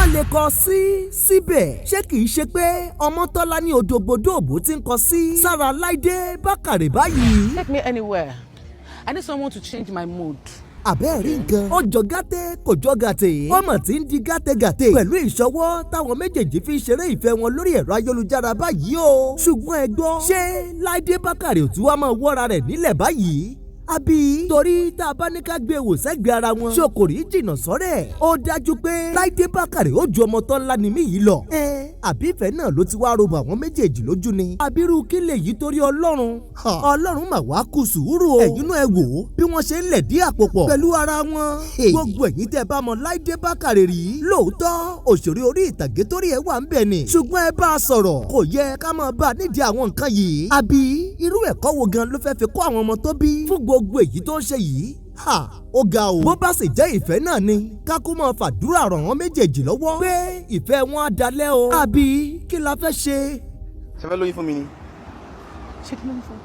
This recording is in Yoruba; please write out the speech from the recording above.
Wọ́n lè kọ sí síbẹ̀. Ṣé kìí ṣe pé Ọmọ́tọ́lá ní Òdògbòdòbò tí ń kọ sí sára Láìdé Bákàrè báyìí? Take me anywhere. I need someone to change my mood. Àbẹ́ẹ̀ rí nǹkan. Ó jọ gàtẹ́, kò jọ gàtẹ́, ó mọ̀ tí ń di gàtẹ́gàtẹ́ pẹ̀lú ìṣọwọ́ táwọn méjèèjì fi ń ṣeré ìfẹ́ wọn lórí ẹ̀rọ ayélujára báyìí o. Ṣùgbọ́n ẹ gbọ́, ṣé Láìdé Bákàrè ò tún wá máa wọ́ra rẹ̀ nílẹ̀ báyìí? Àbí torí tá a bá ní ká gbé wò sẹ́gbẹ̀ẹ́ ara wọn, ṣokòrí jìnnà sọ́rẹ̀. Ó dájú pé Láìdé Bákàrè ó ju Ọmọtọ́lánimí yìí lọ. Ẹ àbí ìfẹ́ náà ló ti wá robo àwọn méjèèjì lójú ni? Àbírú kí lè yí torí Ọlọ́run? Ọlọ́run mà wá kú sùúrù o. Ẹ̀yin náà, ẹ wò ó bí wọ́n ṣe ń lẹ̀dí àpò pọ̀ pẹ̀lú ara wọn. Gbogbo ẹ̀yin tẹ́ bá mọ Láìdé Bákàrè rí, lóòótọ́ òṣèré orí ìtàgé torí ẹ̀ wà ń bẹ̀ ni, ṣùgbọ́n ẹ bá a sọ̀rọ̀, kò yẹ ká máa bá a nídìí àwọn nǹkan yìí. Àbí irú ẹ̀kọ́ wo gan ló fẹ́ fi kọ́ àwọn ọmọ tó bí fún gbogbo èyí tó ń ṣe yìí? Ha, ó ga o. Bó bá sì jẹ́ ìfẹ́ náà ni, kákó máa fàdúrà ràn wọ́n méjèèjì lọ́wọ́ pé ìfẹ́ wọn á dalẹ̀ o. Àbí kí la fẹ́ ṣe? Ṣe fẹ́ lóyún fún mi ni? Ṣé kí ló ń fún?